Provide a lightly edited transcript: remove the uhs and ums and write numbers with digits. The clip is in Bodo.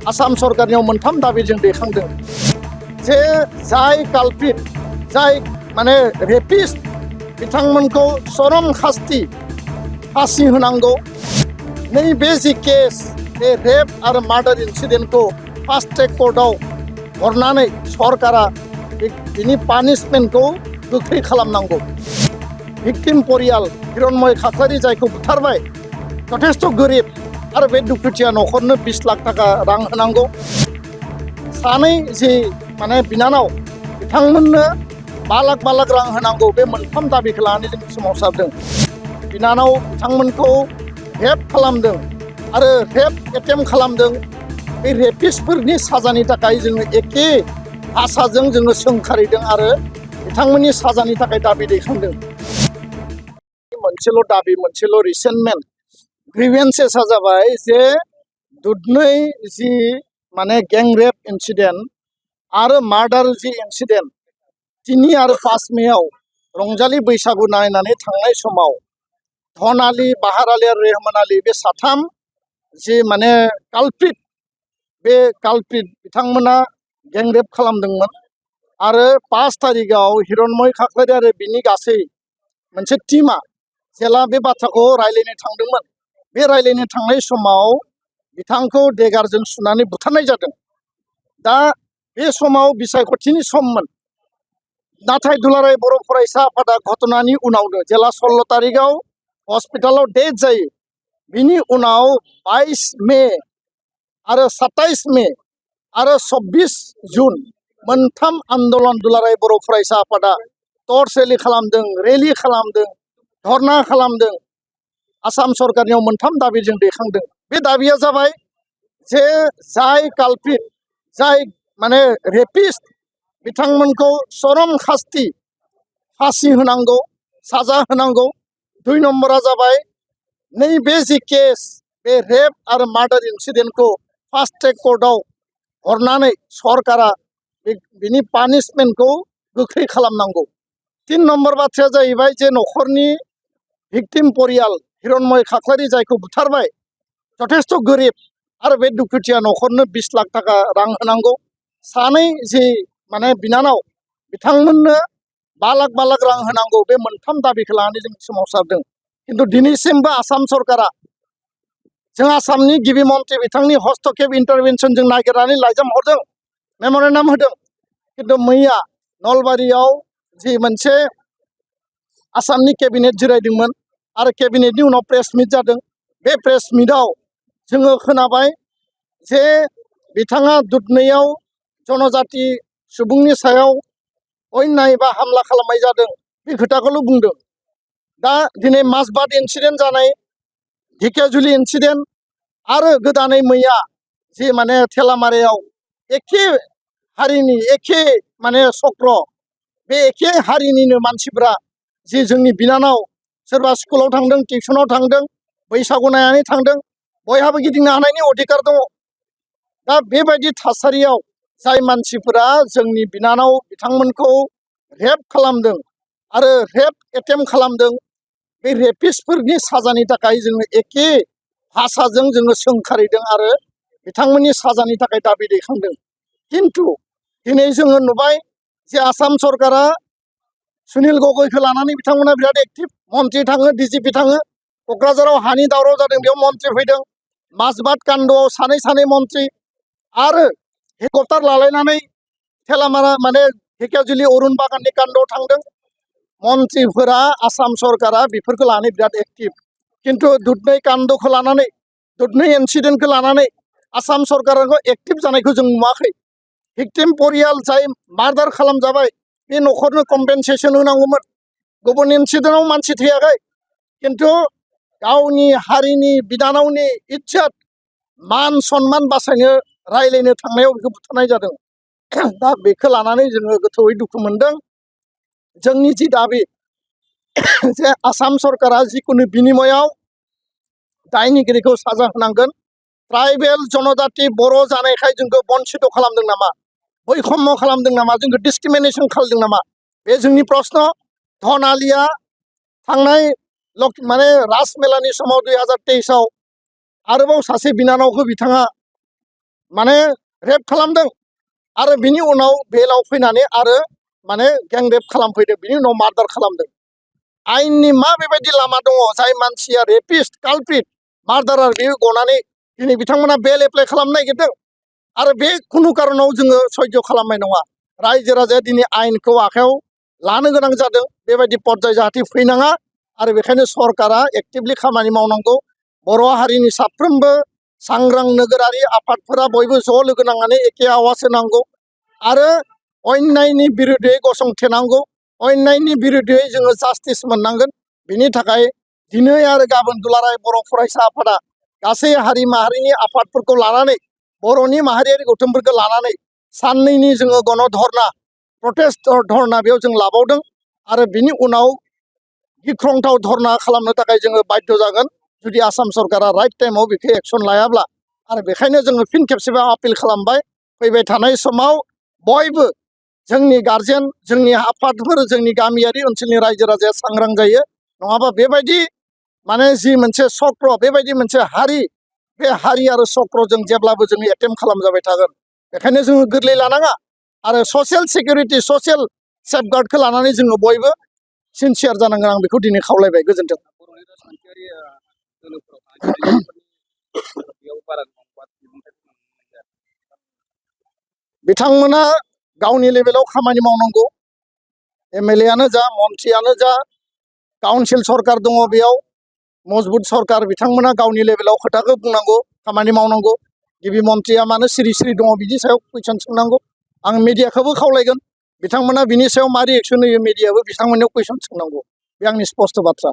आसाम सरकारनियाव मोनथाम दाबि जों दैखांदों जे जाय कालप्रिट जाय माने रेपिस्ट बिथांमोनखौ चरम खास्ति फासि होनांगौ। नैबे जि केस बे रेप आरो मार्डार इन्सिडेन्टखौ फास्ट ट्रेक कर्टआव हरनानै सरकारा बिनि पानिशमेन्टखौ गोख्रै खालामनांगौ। भिक्टिम परियाल हिरण्मय खाख्लारि जायखौ बुथारबाय जथेस्थ' गोरिब आरो बे दुखुथिया न'खरनो 20 लाख थाखा रां होनांगौ। सानै जि माने बिनानाव बिथांमोननो 5 लाख रां होनांगौ। बे मोनथाम दाबिखौ लानानै जों सोमावसारदों। बिनानाव बिथांमोनखौ रेप खालामदों आरो रेप एटेम्प्ट खालामदों। बे रेपिस्टफोरनि साजानि थाखाय जोङो एखे भाषाजों जोङो सोंखारिदों आरो बिथांमोननि साजानि थाखाय दाबि दैखांदों। मोनसेल' दाबि मोनसेल' रिसेन्टमेन्ट ग्रिभेन्सेसआ जाबाय जे दुधनै जि माने गें रेप इन्सिडेन्ट आरो मार्डार जि इन्सिडेन्ट 3 आरो 5 मेआव रंजालि बैसागु नायनानै थांनाय समाव धन आली, बाहार आली आरो रेहमान आली बे साथाम जि माने कालप्रिट बे कालप्रिट बिथांमोना गें रेप खालामदोंमोन आरो 5 तारिखआव हिरण्मय खाख्लारि आरो बिनि गासै मोनसे टीमा जेला बे बाथ्राखौ रायलायनो थांदोंमोन। बे रायलायनो थांनाय समाव बिथांखौ देगारजों सुनानै बुथारनाय जादों। दा बे समाव बिसायख'थिनि सममोन। नाथाय दुलाराय बर' फरायसा आफादा घटनानि उनावनो जेला 16 तारिखआव हस्पिटालाव डेथ जायो बिनि उनाव 22 मे आरो 27 मे आरो 24 जुन मोनथाम आन्दलन दुलाराय बर' फरायसा आफादा टर्च रेलि खालामदों, धरना खालामदों। आसाम सरकारनियाव मोनथाम दाबि जों दैखांदों। बे दाबिया जाबाय जे जाय कालप्रिट जाय माने रेपिस्ट बिथांमोनखौ चरम खास्ति फासि होनांगौ, साजा होनांगौ। 2 नम्बरा जाबाय नैबे जि केस बे रेप आरो मार्डार इन्सिडेन्टखौ फास्ट ट्रेक कर्टआव हरनानै सरकारा बिनि पानिशमेन्टखौ गोख्रै खालामनांगौ। 3 नम्बर बाथ्राया जाहैबाय जे न'खरनि भिक्टिम परियाल हिरण्मय खाख्लारि जायखौ बुथारबाय जथेस्थ' गोरिब आरो बे दुखुथिया न'खरनो 20 लाख थाखा रां होनांगौ। सानै जि माने बिनानाव बिथांमोननो 5 लाख रां होनांगौ। बे मोनथाम दाबिखौ लानानै जों सोमावसारदों। खिन्थु दिनैसिमबो आसाम सरकारा जों आसामनि गिबि मन्थ्रि बिथांनि हस्तक्षेप इन्टारभेनसन जों नागिरनानै लाइजाम हरदों, मेम'रेन्डाम होदों। खिन्थु मैया नलबारियाव जि मोनसे आसामनि केबिनेट जिरायदोंमोन आरो केबिनेटनि उनाव प्रेस मिट जादों। बे प्रेस मिटआव जोङो खोनाबाय जे बिथाङा दुधनैयाव जनजाति सुबुंनि सायाव अन्याय बा हामला खालामनाय जादों बे खोथाखौल' बुंदों। दा दिनै माजबाद इन्सिडेन्ट जानाय, ढेकियाजुलि इन्सिडेन्ट आरो गोदानै मैया जि माने थेलामारायाव एखे हारिनि एखे माने चक्र बे एखे हारिनिनो मानसिफ्रा जि जोंनि बिनानाव सोरबा स्कुलाव थांदों, टिउसनाव थांदों, बैसागु नायनानै थांदों, बयहाबो गिदिंनो हानायनि अधिकार दङ। दा बेबायदि थासारियाव जाय मानसिफोरा जोंनि बिनानाव बिथांमोनखौ रेप खालामदों आरो रेप एटेम्प्ट खालामदों, बे रेपिस्टफोरनि साजानि थाखाय जोङो एखे भाषाजों जोङो सोंखारिदों आरो बिथांमोननि साजानि थाखाय दाबि दैखांदों। खिन्थु दिनै जोङो नुबाय जे आसाम सरकारा सुनिल गगैखौ लानानै बिथांमोना बिराद एक्टिभ। मन्थ्रि थाङो, डिजिपि थाङो। क'क्राझाराव हानि दावराव जादों, बेयाव मन्थ्रि फैदों। माजबाद कान्द'आव सानै मन्थ्रि आरो हेलिकप्टार लालायनानै थेलामारा माने ढेकियाजुलि अरुण बागाननि कान्द'आव थांदों। मन्थ्रिफोरा आसाम सरकारा बेफोरखौ लानानै बिराद एक्टिभ। खिन्थु दुधनै कान्द'खौ लानानै, दुधनै इन्सिडेन्टखौ लानानै आसाम सरकाराखौ एक्टिभ जानायखौ जों नुवाखै। भिक्टिम परियाल जाय मार्डार खालामजाबाय बे न'खरनो कम्पेनसेसन होनांगौमोन। गुबुन इन्सिडेन्टआव मानसि थैयाखै, खिन्थु गावनि हारिनि बिनानावनि इज्जत मान सन्मान बासायनो रायलायनो थांनायाव बेखौ बुथारनाय जादों। दा बेखौ लानानै जोङो गोथौयै दुखु मोनदों। जोंनि जि दाबि जे आसाम सरकारा जिखुनु बिनिमयआव दायनिगिरिखौ साजा होनांगोन। ट्राइबेल जनजाति बर' जानायखाय जोंखौ बन्सित खालामदों नामा, बैखम्य खालामदों नामा, जोंखौ डिसक्रिमिनेसन खालामदों नामा, बे जोंनि प्रश्न। धन आलीया थांनाय माने राजमेलानि समाव 2023आव आरोबाव सासे बिनानावखौ बिथाङा माने रेप खालामदों आरो बिनि उनाव बेलाव फैनानै आरो माने गें रेप खालामफैदों बिनि उनाव मार्डार खालामदों आयेननि मा बेबायदि लामा दङ जाय मानसिया रेपिस्ट कालप्रिट मार्डारार बे गनानै दिनै बिथांमोना बेल एप्लाइ खालामनो नागिरदों आरो बे खुनु कारनाव जोङो सयज खालामनाय नङा रायजो राजाया दिनै आयेनखौ आखायाव लानो गोनां जादों बेबायदि पर्याय जाहाथे फैनाङा आरो बेखायनो सरकारा एक्टिभलि खामानि मावनांगौ बर' हारिनि साफ्रोमबो सांग्रां नोगोरारि आफादफोरा बयबो ज' लोगो नांनानै एखे आवाज होनांगौ आरो अन्यायनि बिरुद्धै गसंथेनांगौ अन्यायनि बिरुद्धै जोङो जास्टिस मोननांगोन बिनि थाखाय दिनै आरो गाबोन दुलाराय बर' फरायसा आफादा गासै हारि माहारिनि आफादफोरखौ लानानै बर'नि माहारियारि गौथुमफोरखौ लानानै साननैनि जोङो गणधर्ना प्रटेस्ट धर्ना बेयाव जों लाबावदों आरो बिनि उनाव गिख्रंथाव धर्ना खालामनो थाखाय जोङो बाध्य जागोन जुदि आसाम सरकारा राइट टाइमाव बेखौ एक्सन लायाब्ला आरो बेखायनो जोङो फिन खेबसेबाव आपिल खालामबाय फैबाय थानाय समाव बयबो जोंनि गार्जेन जोंनि आफादफोर जोंनि गामियारि ओनसोलनि रायजो राजाया सांग्रां जायो नङाबा बेबायदि माने जि मोनसे चक्र बेबायदि मोनसे हारि बे हारि आरो चक्रजों जेब्लाबो जोङो एटेम्प खालामजाबाय थागोन बेखायनो जोङो गोरलै लानाङा आरो ससियेल सिकिउरिटि ससियेल सेफगार्डखौ लानानै जोङो बयबो सिनसियार जानांगोन आं बेखौ दिनै खावलायबाय गोजोन्थों बिथांमोना गावनि लेभेलाव खामानि मावनांगौ एमएलए आनो जा मन्थ्रियानो जा काउन्सिल सरकार दङ बेयाव मजबुत सरकार बिथांमोना गावनि लेभेलाव खोथाखौ बुंनांगौ खामानि मावनांगौ गिबि मन्थ्रिया मानो सिरि सिरि दङ बिनि सायाव कुइसन सोंनांगौ आं मिडियाखौबो खावलायगोन बिथांमोना बिनि सायाव मा रिएक्सन होयो मिडियाबो बिथांमोननियाव कुइसन सोंनांगौ बे आंनि स्पष्ट बाथ्रा